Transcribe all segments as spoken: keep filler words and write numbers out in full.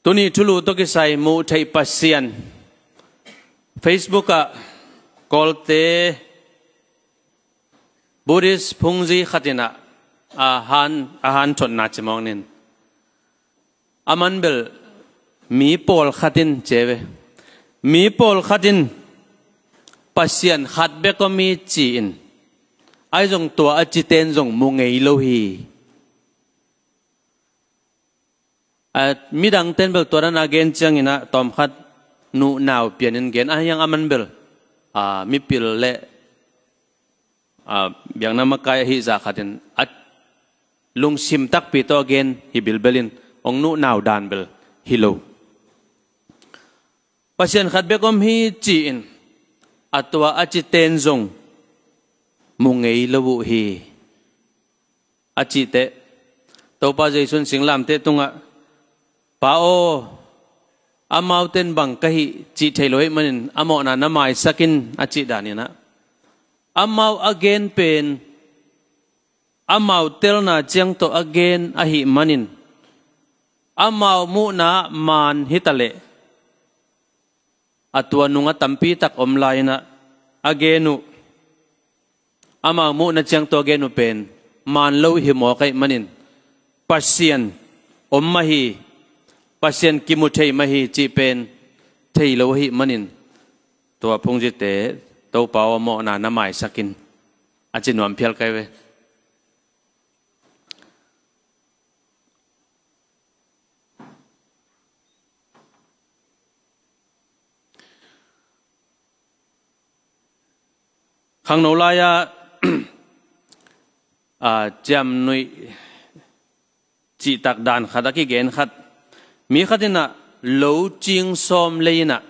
Tuni thulu tawh kisai muh theih Pasian. Facebook ah Kawlte Buddhist phungzi khatin ah a han, a han thotna ci mawk nin. A man bel mi pawlkhat in ci ve. Mi pawlkhat in Pasian khat bek om hi ci-in, ahi zong tua a cite in zong mu ngei lo hi. A, midangte in bel tua dan a gen ciangin ah tawmkhat nuhnau pianin gen, ahi hang a man bel, a, mipil le, a, biakna makai ahi zah khatin a lungsim takpi tawh a gen hi bilbel in, hong nuhnau dan bel hi lo. Pasian khat bek om hi ci-in, a tua a cite in zong mu ngei lo uh hi. A cih teh, Topa Jesu in singlamteh tungah, "Pa aw, amaute in bang ka hih cih theih lo ahih manin a mawhna na maisak in," a cih danin ah, amau a gen pen amau telna ciang tawh a gen ahih manin, amau muhna maan hi ta leh, a tua nung a tampi tak om lai-in ah a gen uh, amau muhna ciang tawh a gen uh pen maan lo hi mawk ahih manin, Pasian om mah hi, Pasian kimu thei mah hi cih pen thei lo ahih manin, tua phungzite, "Topa aw, mawhna na maisak in," a ci nuam phial kai ve. Khangno lai-a, a, ciamnuih cihtak dan khat a kigen khat. Mi khat in ah lo cing sawm lei in ah,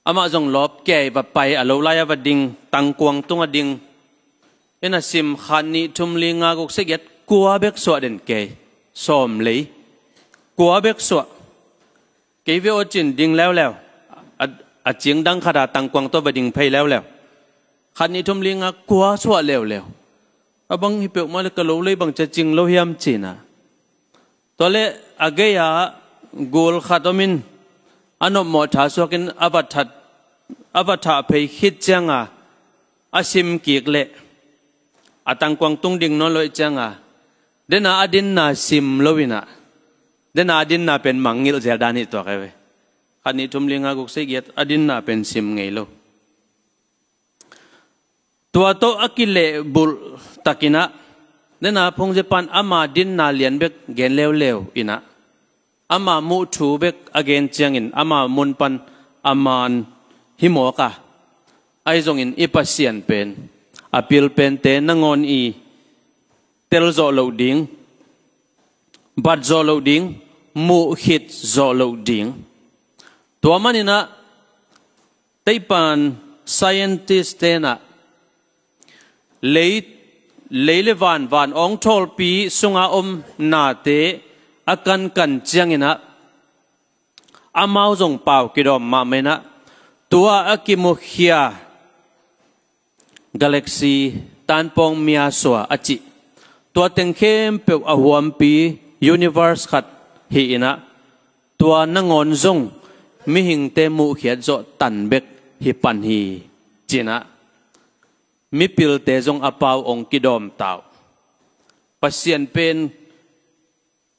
amah zong lawp kei va pai, a lo lai-a va ding, tangkuang tung a ding. In a sim khat nih thum li nga guk sagih giat kua bek suah den kei. Sawm lei. Kua bek suah. Kei ve aw cin ding leuleu. A, a cing dang khat a tangkuang tawh va ding phei leuleu. Khat nih thum li nga kua suah leuleu. A bang hi peuhmah le ka lo lei bang cia cing lo hiam cin ah. Tua leh a gei-ah gul khat om in, a nopmawh tha suakin a va that, a va thah phei khit ciang a, a sim kik leh, a tangkuang tung ding nawn lo ahih ciang a, den a a dinna sim lo in ah, den a a dinna pen mangngilh zel dan hi tuak e ve. Khat nih thum li nga guk sagih giat a dinna pen sim ngei lo. Tua tawh a kilehbulh takin ah, den a phungzipa in ama dinna lian bek gen leuleu in ah, ama muh thu bek a gen ciangin ama mun pan a maan hi mawk a, ahi zongin i Pasian pen a pil pente nangawn i tel zawh loh ding, bat zawh loh ding, muh khit zawh loh ding. Tua manin ah, teipan scientist-te in ah lei, lei le van, van awngthawlpi sunga om nate a kankan ciangin ah, amau zong pau kidawm mahmah in ah, tua a kimukhia galaxy tanpawng miasua a cih, tua teng khempeuh a huampi universe khat hi in ah, tua nangawn zong mihingte muhkhiat zawh tan bek hi pan hi, ci-in ah, mipilte zong a pau hong kidawm ta uh. Pasian pen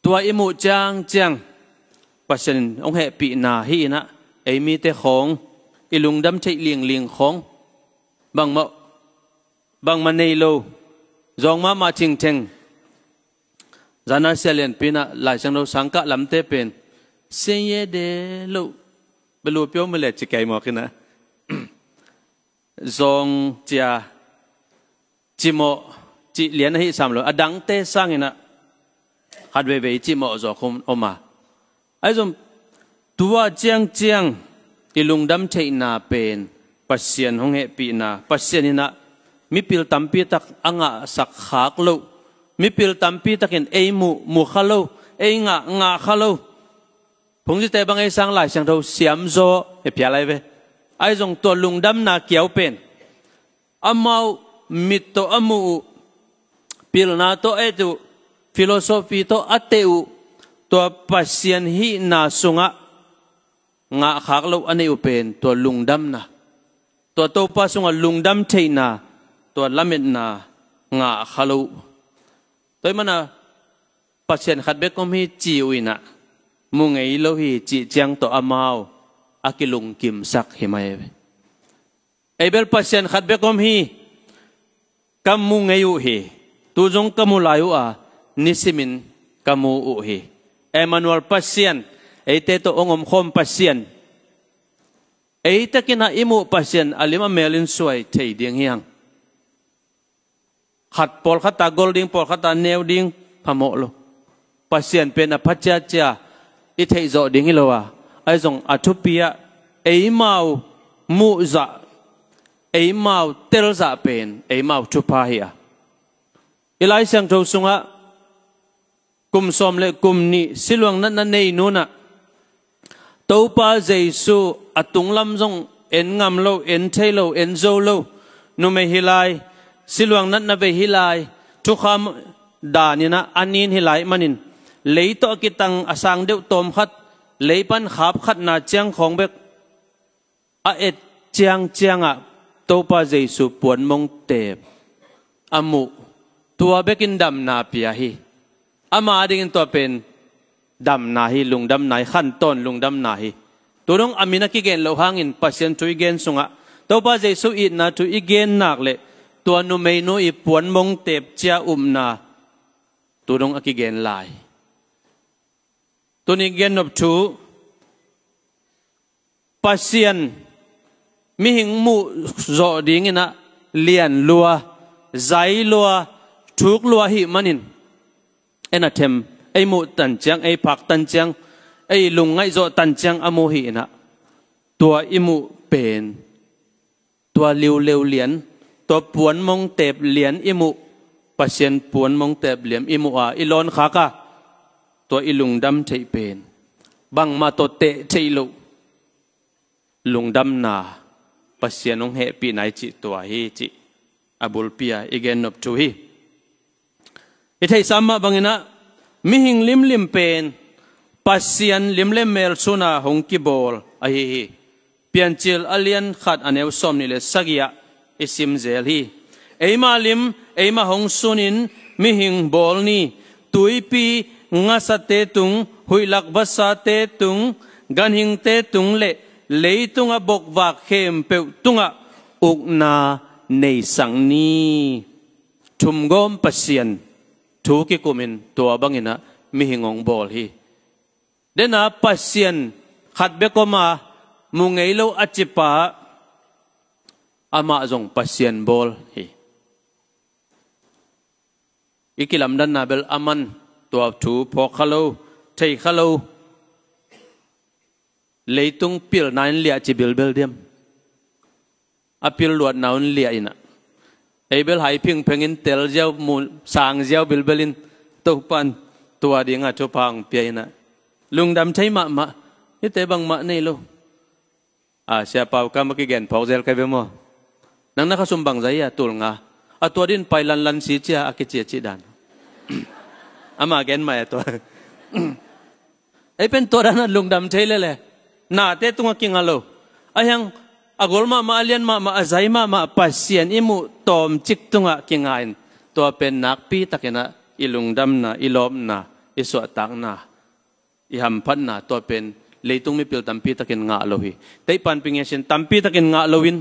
tua i muh ciangciang Pasian in hong hehpihna hi in ah, ei mite khawng, i lungdam theih lingling khawng, bangmah, bangmah nei lo, zawng mahmah thingtheng. Zana sia lianpi in ah Lai Siangtho sangkah lamte pen, "Seiye de lo, belu pio male," ci kei mawk in ah. Zawng cia, cimawh, cih lian ahi sam lo, a dangte sangin ah khat veivei cimawh zawk om, om a. Ahi zong tua ciangciang i lungdam theihna pen Pasian hong hehpihna, Pasian in ah mipil tampi tak a ngahsak khak loh, mipil tampi takin ei muh, mu kha lo, ei ngah, ngah kha lo. Phungzite bang ei sang Lai Siangtho siam zaw hi phial lai ve. Ahi zong tua lungdamna kiau pen amau mit tawh a muh uh, pilna tawh a et uh, philosophy tawh a teh uh, Tua Pasian hihna sungah ngahkhak loh a neih uh pen tua lungdamna, tua Topa sungah lungdam theihna, tua lametna ngahkha loh. Tua ih mana Pasian khat bek om hi ci uh inah, mu ngei lo hi cih ciang tawh amau a kilungkimsak hi mai ve. Ei bel Pasian khat bek om hi, ka mu ngei uh hi. Tu zong ka mu lai uh a, nisimin ka mu uh hi. Emmanuel Pasian, eite tawh hong omkhawm Pasian. Ei takinah i muh Pasian a lim a melin suai thei ding hiang. Khat pawlkhat a gol ding, pawlkhat a neu ding, phamawh lo. Pasian pen a pha ciacia i theihzawh ding hi lo a, ahi zong a thupi ah eimau muhzah, eimau telzah pen eimau thupha hi a. I Lai Siangtho sungah kum sawm le kum nih siluang natna nei nunah Topa Jesu a tunglam zong en ngam lo, en thei lo, en zo lo numei hi lai, siluang natna vei hi lai, thukham daninah a nin hi lai manin, lei tawh a kitang a sang deuh tawmkhat, lei pan khap khatna ciang khawng bek a et ciangciangah Topa Jesu puanmong teep a muh, tua bekin damna pia hi. Ama dingin tua pen damna hi, lungdamna hi, khantawn lungdamna hi. Tudong a min a kigen loh hangin Pasian thu i gen sungah Topa Jesu itna thu i gen nak leh tua numeinu i puanmong teep cia upna tudong a kigen lai. Tuni gen nop thu, Pasian mihing muh zawh dinginah lian lua, zai lua, thuk lua hi manin, en a them, ei muh tan ciang, ei phak tan ciang, ei lungngaih zawh tan ciang a mu hi inah, tua i muh pen tua liuleu lian, tua puanmong teep lian i muh, Pasian puanmong teep lian i muh a i lawnkhak a, tua i lungdam theih pen bangmah tawh teh theih loh lungdamna, Pasian hong hehpihna i cih tua hi cih a bulpi a i gen nop thu hi. I theihsa mah banginah mihing limlim pen Pasian lim le mel suna hong kibawl ahi hi. Piancil a lian khat a neu sawm nih le sagih ah i sim zel hi. Eima lim, eima hong sunin mihing bawl ni. Tuipi ngasate tung, huihlak vasate tung, ganhingte tung le leitunga bokvak khempeuh tungah ukna neisak ni. Thumgawm Pasian thu kikumin tua banginah mihing hong bawl hi. Dena Pasian khat bek om a, mu ngei lo a cipa, amah zong Pasian bawl hi. I kilamdanna bel aman tua thu phawk kha lo, thei kha lo. Leitung pilna in liah ci bilbel diam? A pil luatna un liah inah, ei bel hai phingphengin tel ziau, mu sang ziau bilbelin Topan tua dinga thupha hong pia inah, lungdam thei mahmah. Hite bangmah nei lo. A, Sia Pau Kam a kigen phawk zel kai ve maw? Nang na khasum bangzah hi a, tul nga. A tua din pai lanlan si cia a kicia cih dan. Ama gen mai a tua. Ei pen tua dan a lungdam thei lele. Nate tungah kinga lo. A hiang a gol mahmah, a lian mahmah, a zai mahmah Pasian i muh tawmcik tungah kinga in, tua pen nakpi takinah i lungdamna, i lawpna, i suahtakna, i hamphatna, tua pen leitung mipil tampi takin ngah lo hi. Teihpan pingesin tampi takin ngah loin,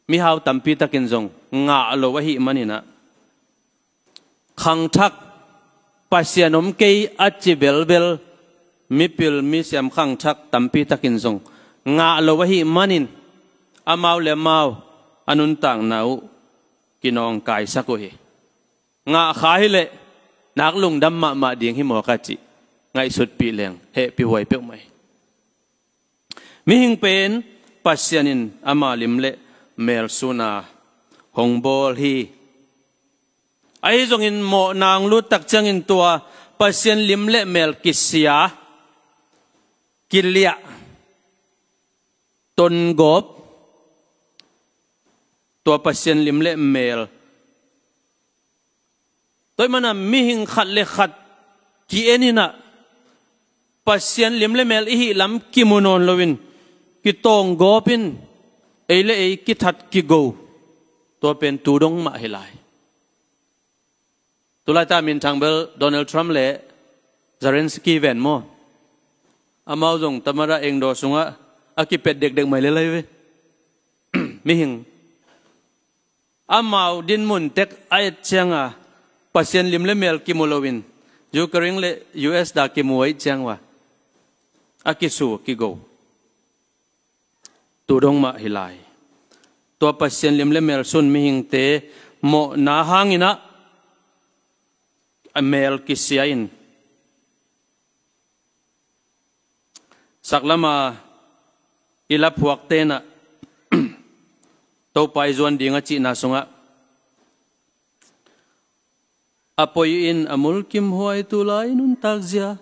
mihau tampi takin zong ngah lo ahih maninah, khangthak, Pasian om kei a ci belbel mipil misiam khangthak tampi takin zong ngah lo ahih manin, amau le amau a nuntakna uh kinawngkaisak uh hi. Ngah kha hileh nak lungdam mahmah ding hi maw ka cih ngaihsutpih leng hehpihhuai peuhmah hi. Mihing pen Pasian in ama lim le mel suna hong bawl hi. Ahi zongin mawhna hong lut tak ciangin tua Pasian lim le mel kisia, kiliah, tongawp, tua Pasian lim le mel. Tua ih mana mihing khat le khat ki-en in ah, Pasian lim le mel i hih lam kimu nawn loin, kitawng gawp in, ei le ei kithat kigo. Tua pen tu dong mah hi lai. Tulai ta minthang bel Donald Trump le Zelensky ven maw? Amau zong tamada engdaw sungah a kipet dekdek mai le lai ve. Mihing. Amau dinmun tek a et cianga Pasian lim le mel kimu loin, Ukraine le U S da kimu a et ciang ua, a kisu kigo. Tu dong mah hi lai. Tua Pasian lim le mel sun mihingte mawhna hangin ah a mel kisia in, saklama i laphuakte in ah Topa i zuan ding a cihna sungah, a poi in a mulkimhuai tulai nuntakzia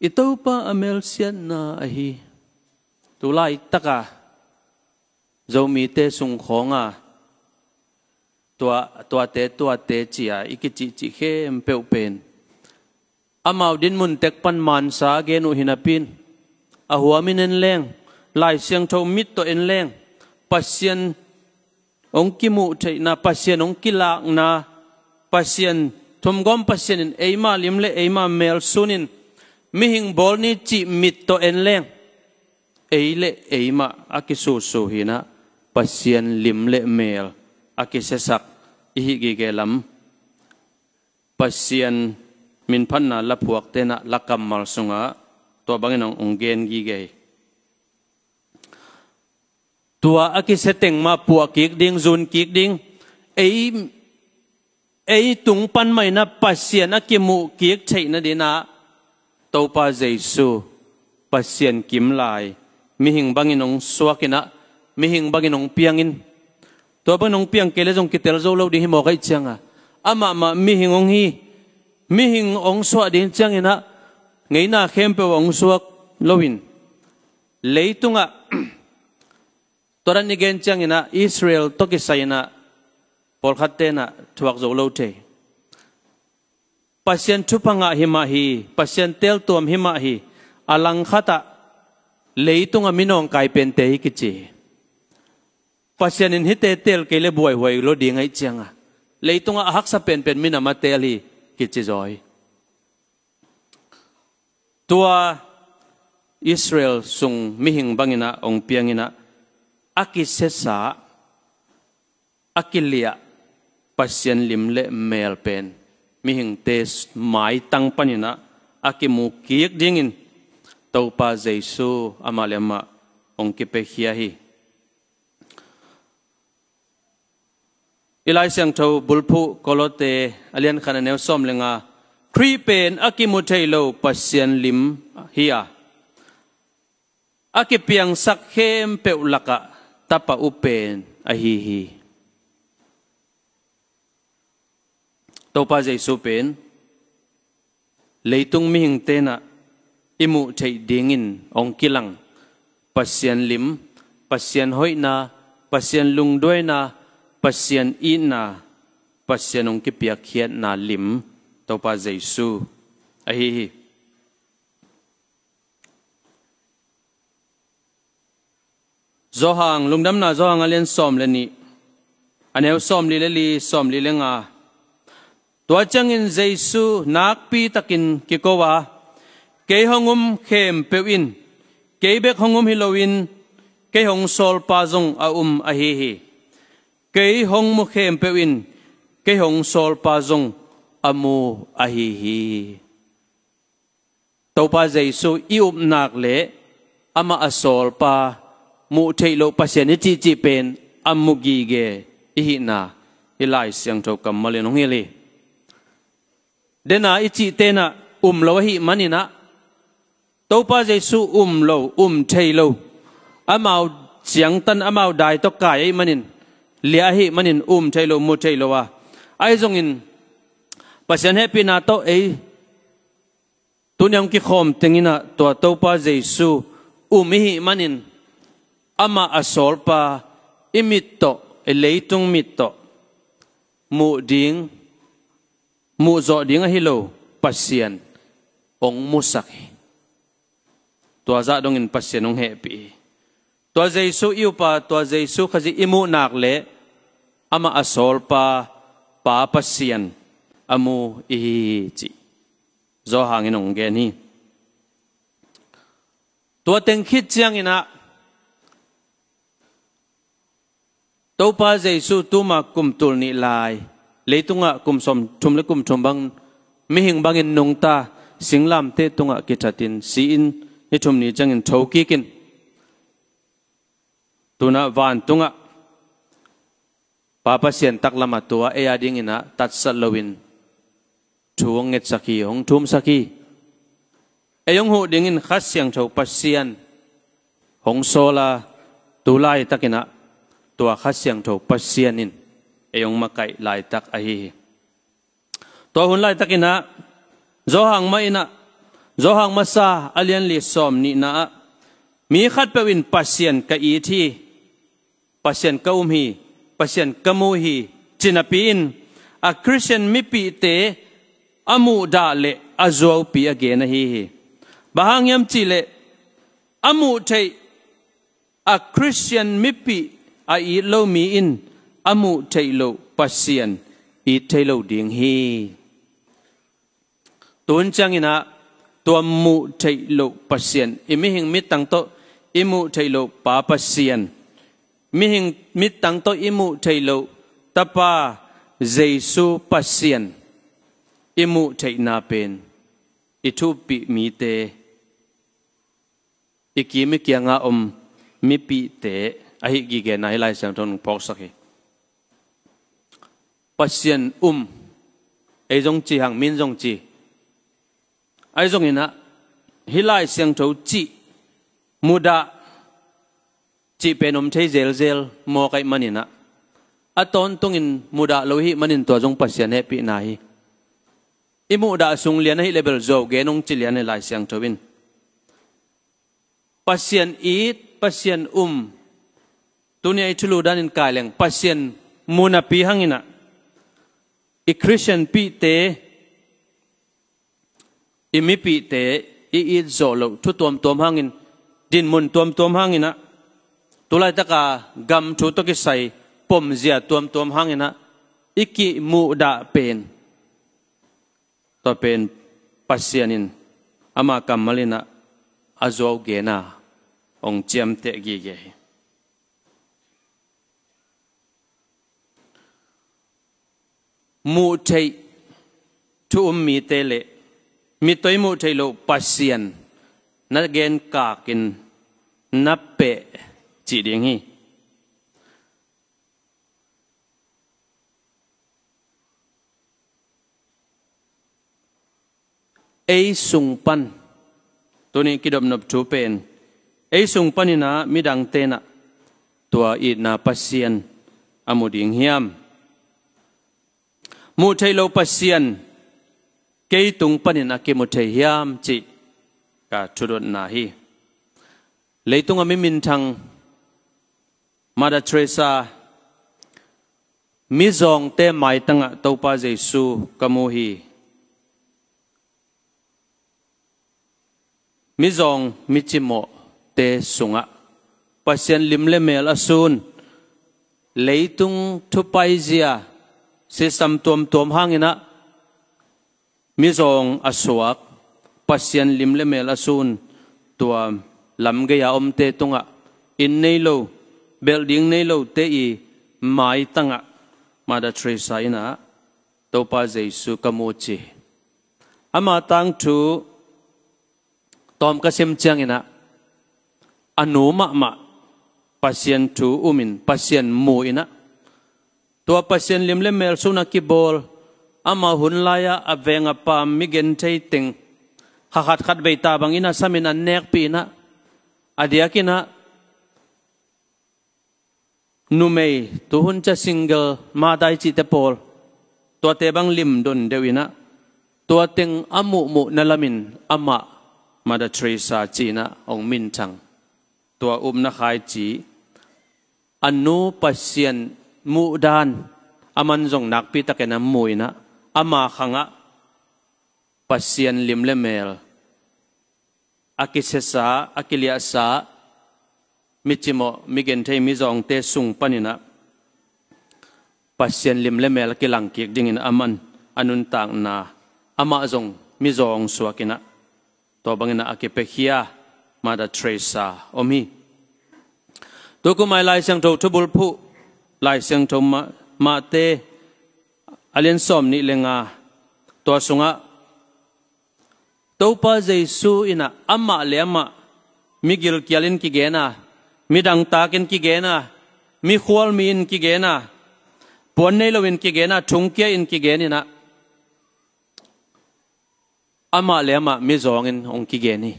i Topa a melsiatna ahi. Tulai taka Zomite sungkhawnga tua, tuate, tuate cia i kicihcih khempeuh pen amau dinmun tek pan mansa a gen uh hinapin, a huamin en leng, Lai Siangtho mit tawh en leng, Pasian hong kimuh theihna, Pasian hong kilakna, Pasian thumgawm Pasian in eima lim le eima mel sunin mihing bawl ni cih mit tawh en leng, ei le eimah a kisusu hinah Pasian lim le mel a kisiasak i hih gige lam Pasian minphatna laphuakte in ah la kammal sungah tua bangin hong, hong gen gige hi. Tua a kisia teng mah puah kik ding, zun kik ding, ei, ei tung pan mah in ah Pasian a kimuh kik theih nadingin ah Topa Jesu, Pasian kim lai, mihing bangin hong suak in ah, mihing bangin hong piangin. Tua bangin hong piang kei leh zong kitel zo lo ding hi mawk ahih ciangah, amah mah mihing hong hi, mihing hong suah ding ciangin ah, ngeina khempeuh hong suak loin, leitungah, tua dan i gen ciangin ah Israel tawh kisai in ah pawlkhatte in ah thuak zo lo thei. Pasian thupha ngah hi mah hi, Pasian teeltuam hi mah hi, a langkhatah leitungah minawngkai pente hi kici hi. Pasian in hihte teel kei leh buaihuai lo ding ahih ciangah, leitungah a haksa penpen minam a teel hi kici zaw hi. Tua Israel sung mihing bangin ah hong piangin ah, a kisiasa, a kiliah Pasian lim le mel pen mihingte maitang panin ah a kimu kik dingin Topa Jesu amah le amah hong kipiakhia hi. I Lai Siangtho bulphuh Kolose a lian khat a neu sawm le nga, Khrih pen a kimu thei lo Pasian lim hi a, a kipiangsak khempeuh lakah tapa uh pen ahi hi. Topa Jesu pen leitung mihingte in ah i muh theih dingin hong kilang Pasian lim, Pasian hoihna, Pasian lungduaina, Pasian itna, Pasian hong kipiakkhiatna lim Topa Jesu ahi hi. Johan, Lungdamna Johan a lian sawm le nih, a neu sawm li le li, sawm li le nga. Tua ciangin Jesu nakpi takin kiko a, kei hong um khempeuh in kei bek hong um hi loin kei hong sawlpa zong a um ahi hi. Kei hong mu khempeuh in kei hong sawlpa zong a mu ahi hi. Topa Jesu i upnak le amah a sawlpa, muh theih loh Pasian i cihcih pen a mu gige i hihna i Lai Siangtho kammal in hong hilh hi. Dena i cihte in ah um lo ahih manin ah, Topa Jesu um lo, um thei lo, amau ciangtan, amau dai tawh kai ahih manin, liah ahih manin um thei lo, mu thei lo a, ahi zongin Pasian hehpihna tawh ei tuni hong kikhawm tengin ah tua Topa Jesu um i hih manin, amah a sawlpa i mit tawh, i leitung mit tawh muh ding, muh zawh ding ahi lo, Pasian hong musak hi. Tua zah dongin Pasian hong hehpih hi. Tua Jesu i upa, tua Jesu Khazih i muhnak le amah a sawlpa, Pa Pasian a mu i hi hi cih Johan in hong gen hi. Tua teng khit ciangin ah Topa Jesu tuma kum tul nih lai, leitungah kum sawm thum le kum thum bang mihing bangin nungta, singlamteh tungah kithatin si-in ni thum ni ciangin tho kikin, tunah vantungah Pa Pasian taklamah tua ei a dinginah tatsat loin thu hong ngetsak hi, hong thumsak hi. Ei hong huh dingin Kha Siangtho Pasian hong sawl a, tu laitakinah tua Kha Siangtho Pasian in ei hong makaih laitak ahi hi. Tua hun laitakinah Johan mah inah, Johan masa a lianli sawm nihna ah, mi khatpeuh in Pasian ka it hi, Pasian ka um hi, Pasian ka mu hi, ci napi in a Khristian mipihte a muhdah le a zuaupi a gen ahi hi. Bang hang hiam cihleh a muh theih a Khristian mipih a it lo mi in a muh theih loh Pasian it thei lo ding hi. Tun cianginah tua muh theih loh Pasian, i mihing mittang tawh i muh theih loh Pa Pasian, mihing mittang tawh i muh theih loh Tapa Jesu Pasian i muh theihna pen i thuppih mite, i kim i kianga om mipihte ahi gigena hi Lai Siangtho in phawksak hi. Pasian um, ei zong ci hang, min zong ci. Ahi zonginah hih Lai Siangtho cih mudah cih pen om thei zelzel mawk aih maninah a tawntungin mudah lo hih manin tua zong Pasian hehpihna hi. I muhdah sung lian ahi lebel zuau gen hong ci lian hi Lai Siangtho in. Pasian it, Pasian um. Tuni a i thulu danin kai leng Pasian mu napi hanginah i Khristian pihte, i mipihte i it zawh loh thu tuamtuam hangin, dinmun tuamtuam hanginah, tulaitaka gam thu tawh kisai pomzia tuamtuam hanginah i kimuhdah pen, tua pen Pasian in ama kammal inah a zuau gena hong ciamteh gige hi. Muh theih thu um mite le mittui muh theih loh Pasian na genkakin na peh cih ding hi. Ei sung pan, tuni kidopnop thu pen, ei sung paninah midang tenah tua itna Pasian a mu ding hiam? Muh theih loh Pasian kei tung panin a kimu thei hiam cih ka thudotna hi. Leitunga mi minthang Mother Teresa, mizawngte maitangah Topa Jesu ka mu hi. Mizawng micimawhte sungah Pasian lim le mel a sun, leitung thupaizia sisam tuamtuam hanginah mizawng a suak, Pasian lim le mel a sun, tua lamgei-a omte tungah inn nei lo, belh ding nei lote i maitangah Mother Teresa inah Topa Jesu ka mu ci. Ama tangthu tawm ka sim cianginah a nu mahmah Pasian thu umin Pasian mu inah, tua Pasian lim le mel suna kibawl, ama hun lai-a a veng a paam mi genthei teng kha khat khat vei ta bangin a samin an nekpih inah, a diakinah numei tuhun cia single mother i cihte pawl, tuate bang limdon deuh inah, tua teng a muhmuhna lamin amah Mother Teresa ci-inah hong minthang. Tua upna khaici, a nu Pasian muhdan, aman zong nakpitakin a mu inah, ama khangah Pasian lim le mel a kisiasa, a kiliahsa, mi cimawh, mi genthei, mi zawngte sung paninah Pasian lim le mel a kilang kik dingin aman a nuntakna, amah zong mi zawng suakinah tua banginah a kipiakhia Mother Teresa om hi. Tukum a i Lai Siangtho thubulphuh, Lai Siangtho ma-, Mate a lian sawm nih le nga, tua sungah Topa Jesu inah amah le amah mi gilkial in kigen a, mi dangtak in kigen a, mi khualmi in kigen a, puan nei lo in kigen a, thungkia in kigen inah amah le amah mi zawng in hong kigen hi.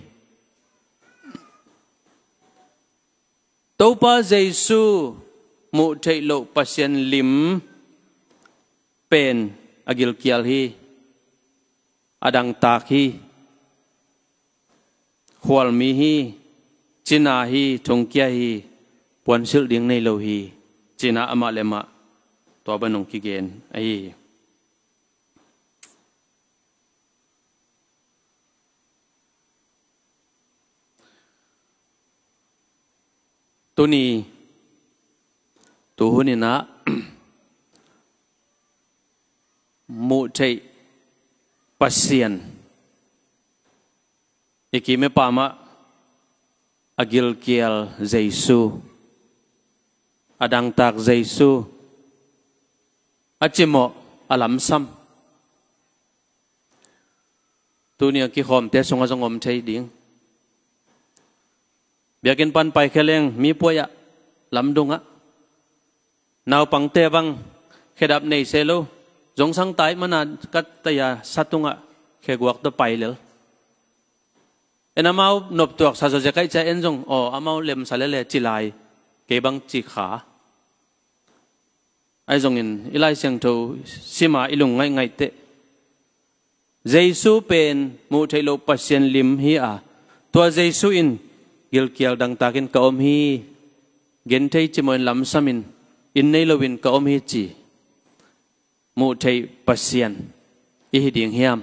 Topa Jesu muh theih loh Pasian lim pen a gilkial hi, a dangtak hi, khualmi hi, cina hi, thungkia hi, puansilh ding nei lo hi, cinah amah le amah tua bang hong kigen ahi hi. Tuni, tu huninah muh theih Pasian i kim i pamah a gilkial Jesu, a dangtak Jesu, a cimawh, a lamsam, tuni a kikhawmte sungah zong om thei ding. Biakinn pan paikhia leng mi puai-ah, lamdungah, naupangte bang khedap nei se lo, zongsang tai mana kat taya sa tungah kheguak tawh pai lel. En amau noptuak sa zawzia kaih cia en zong, aw, amau lemsa lele ci lai, kei bang ci kha. Ahi zongin i Lai Siangtho sima i lung ngaihngaih teh, Jesu pen muh theih loh Pasian lim hi a, tua Jesu in gilkial dangtakin ka om hi, genthei cimawh in lamsamin inn nei loin ka om hi ci muh theih Pasian i hi ding hiam?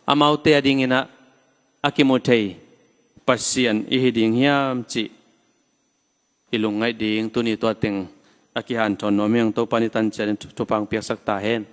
Amaute a dinginah a kimu thei Pasian i hi ding hiam cih i lungngaih ding tuni tua teng a kihanthawn nuam hi hang. Topa ni tan cianin thu-, thupha piaksak ta hen.